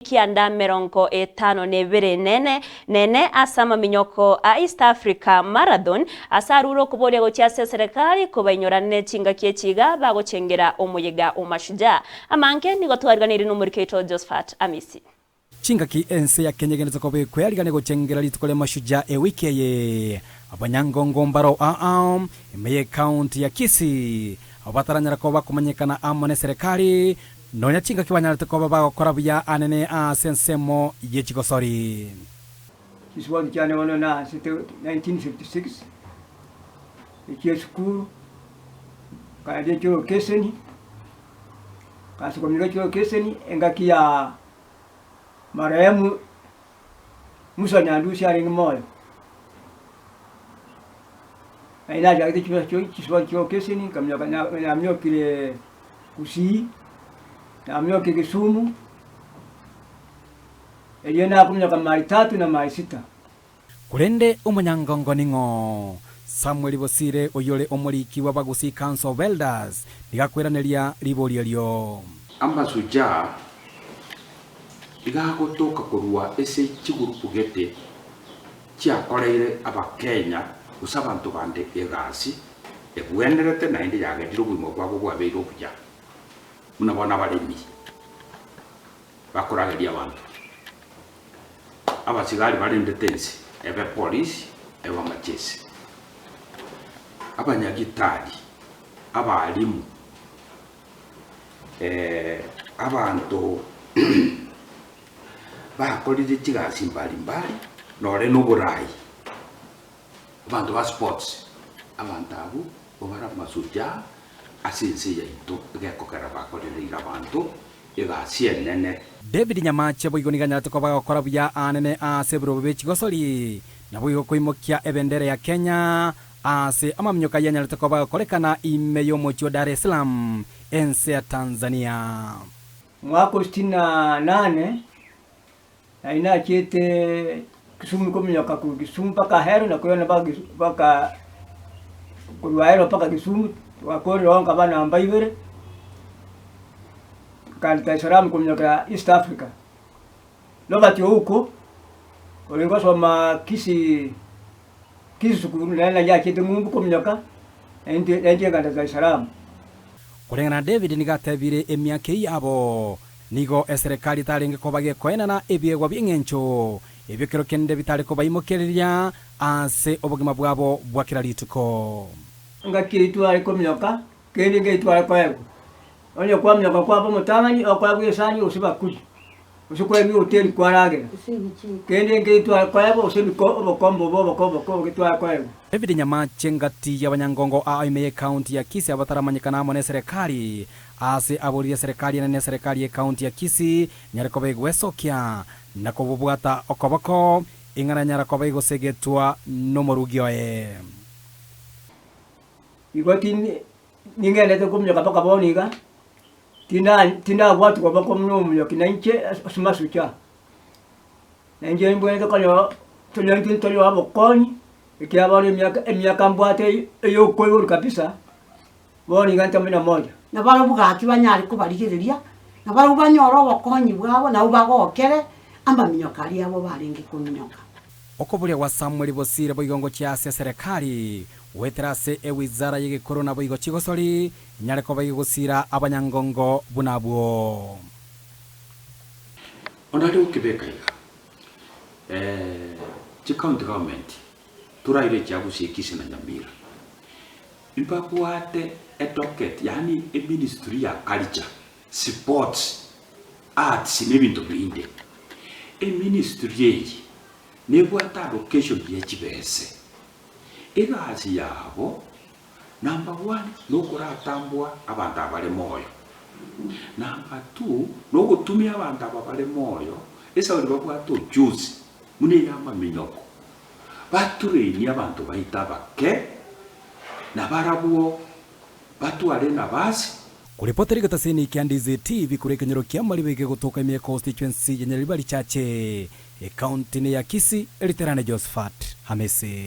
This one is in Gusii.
952 nene nene ase amaminyoko a East Africa Marathon ase arure okoboria gochia ase eserekari kobainyora ne chingaki echi iga bagochengera omoyega o Mashujaa. Amange nigo twariganirie nomoriki oito Josphat Amisi. Chingaki ense ya Kenya egenderete koba ekwearigania gochengera rituko ria Mashujaa ewiki eye, abanyangongo mbaro aa ime y'ecounty ya Kisii abwo bataranyara koba bakomanyekana amo neserekari Nonya chingaki banyarete koba bagokora buya anene aase ensemo ye chigosori. Chiswali chiane bono naasete 1956, echia esukuru, nkaenda echiolokeseni, nkaansa komina echiolokeseni engaki ya marehemu Musa Nyandusi arenge moyo. Naende nachagete chibesa chio chiswali chiolokeseni nkaminyoka naminyokire Gusii, naminyokia Kisumu, erio nakominyoka maili tatu na maili sita. Korende omonyangongo ning'o? Samuel Bosire oyore omoriki bw'Abagusii Council of Elders nigo akoiraneria riborio erio. Amashujaa iga agotoka korwa ase chigurupu gete chiakoreire Abakenya gose abanto bande egasi Ebwenerete naende yagerire obogima bwabo bwabeire obuya, buna bono abaremi bakorageria abanto, abasigari barendete ense, ebe polisi, ebe amachesi, abanyagitari, abalimu, abanto bakorire chigasi mbari mbari, nore na oborai. Abanto ba sports, abanto abwo babare amashujaa ase ense yaito egekogera bakorereire abanto egasi enene. David Nyamache boigo nigo anyarete koba agokora buya aanene aase ebirobo bie chigosori, naboigo koimokia ebendera ya Kenya aase amaminyoka ayio anyarete koba agokorekana ime y'omochie o Dar es Salaam, ense ya Tanzania. Omwaka o sitini na nane Nari nachiete Kisumu kominyoka korwa Kisumu mpaka Ahero na koirana mpaka Kisu mpaka korwa Ahero mpaka Kisumu, twakorire oo nkaba namba ibere, nkaenda Dar es Salaam kominyokera East Africa. Robert Ouko, orenge gosoma Kisii Kisii sukuru nere nari achiete ng'umbu kominyoka, naintwe nainche nkaenda Dar es Salaam. Koreng'ana na David nigo atebire emiaka eyio yabo Nigo eserekari etarenge koba gekoenana ebiegwa bi'engencho ebio kero kende bitare kobaimokereria ase obogima bwabo bwa kera rituko. Engaki eyio tware kominyoka, kende nkeyio tware koegwa. Onye kwaminyoka kwaba omotang'ani, okoegwa esani gose ebakuri, gose koegwa ehoteli kwaragera. Kende nkeyio tware koegwa gose ebiko obokombe obo oboko oboko oboke tware koegwa. David Nyamache ngati y'abanyangongo aa ime y'ecounty ya Kisii abataramanyekana amo neserekari Aase aboririe eserekari enene eserekari y'ecounty ya Kisii nyare koba egwesokia na kobobwata okoboko, ing'ana nyara koba egosegetwa nomorugi oye. Igo ningendete kominyoka mpaka bono iga, tinda tindabwatwa koboko buna omonyoki na inche ase masucha. Na inche nimbwenerete konyora tonyore intwe ntonyore obokonyi, ekiagera bono emiaka emiaka mbwate eyokoiborwa kabisa. Bono iga ntambe na moyo. Na barabwo gaki banyare kobarigereria, na barabwo banyore obokonyi bwabo, nabwo bagokere amaminyoka aria abo barenge kominyoka. Okoboria gwa Samweli bosire boigo ngochia ase eserekari, goetera ase ewizara y'egekoro naboigo chigosori, inyare koba igegosira abanyangongo buna abwo. Onde are gokebeka iga, chicounty government toraire echia Gusii, Kisii na Nyamira. Mbabwate edocket yaani eministry ya culture, sports, arts na ebinto binde. Eministry eye nebwate allocation ye chibese. Egasi yabo number one nokoratambua abanto aba bare moyo. Number two nogotumia abanto aba bare moyo esauri babwate ujuzi buna ey'amaminyoko. Baturainie abanto baito abake, na barabwo batware nabasi. Koripotera egetaseni kia Ndizi TV korwa ekenyoro kia Mariba egegotoka ime ya constituency ya Nyaribari Chache, ekaunti ne ya Kisii, Eriterane Josephat Hamisi.